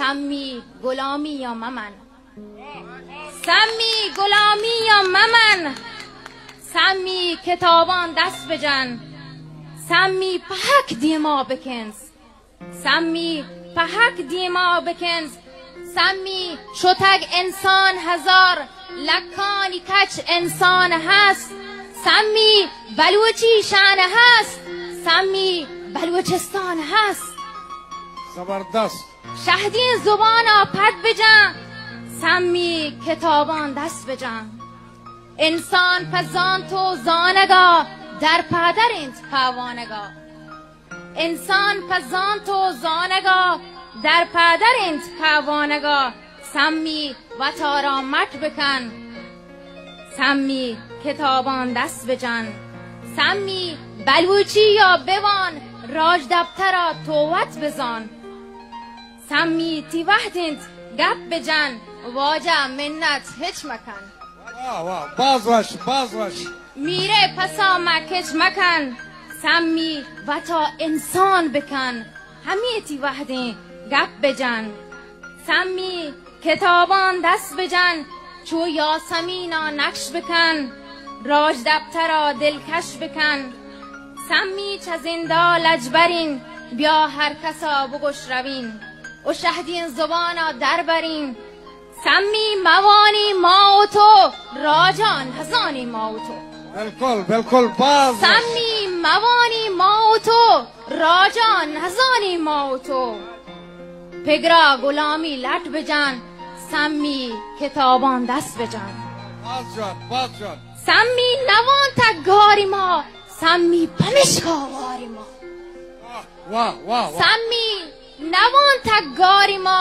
سمی غلامی یا ممن. سمی غلامی یا ممن. سمی کتابان دست بجن. سمی پہک دیما بکنز. سمی پہک دیما بکنز. سمی شتگ انسان ہزار، لکانی کچ انسان ہست. سمی بلوچی شان ہست. سمی بلوچستان ہست. زبردست. شہدین زبانا پد بجن، سمی کتابان دست بجن. انسان پہ زانت و زانگا در پادر انت پہ وانگا. انسان پہ زانت و زانگا در پادر انت پہ وانگا. سمی وتارا مٹ بکن. سمی کتابان دست بجن. سمی بلوچی یا بوان، راجدپترا تو وت بزان. سمی تی وہد انت گپ بجن، واجہ منت ہچ مکن. واہ، واہ، باز وش، باز وش. میرے پسا مکچ مکن، سمی وتا انسان بکن، ہمے تی وہدیں گپ بجن. سمی کتابان دست بجن، چو یاسمینا نقش بکن، راجدپترا دلکش بکن. سمی چہ زندا لجبرین، بیا ہر کسا بگوش روین، و شہدین زبانا دربرین. سمی موانی ما و تو، راجا نزانی ما و تو. بالکل، بالکل، باز وش. سمی موانی ما و تو، راجا نزانی ما و تو. پگرا غلامی لٹ بجن، سمی کتابان دست بجن. باز جان، باز جان. سمی نوان تک گاری ما، سمی پمشکا واری ما. واہ، واہ، واہ، واہ. سمی نوان تک گاری ما،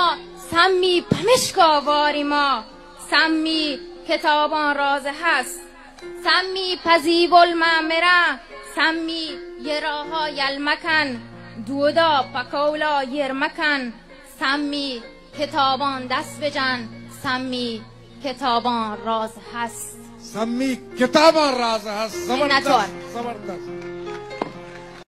سمی پمشکا واری ما. سمی کتابان راز ہست. سمی پزیبل ما مرا، سمی یہ راہا یل مکن، دودا پکولا یر مکن. سمی کتابان دست بجن، سمی کتابان راز ہست. سمی کتابان راز ہست. زبردست، منتوار. زبردست.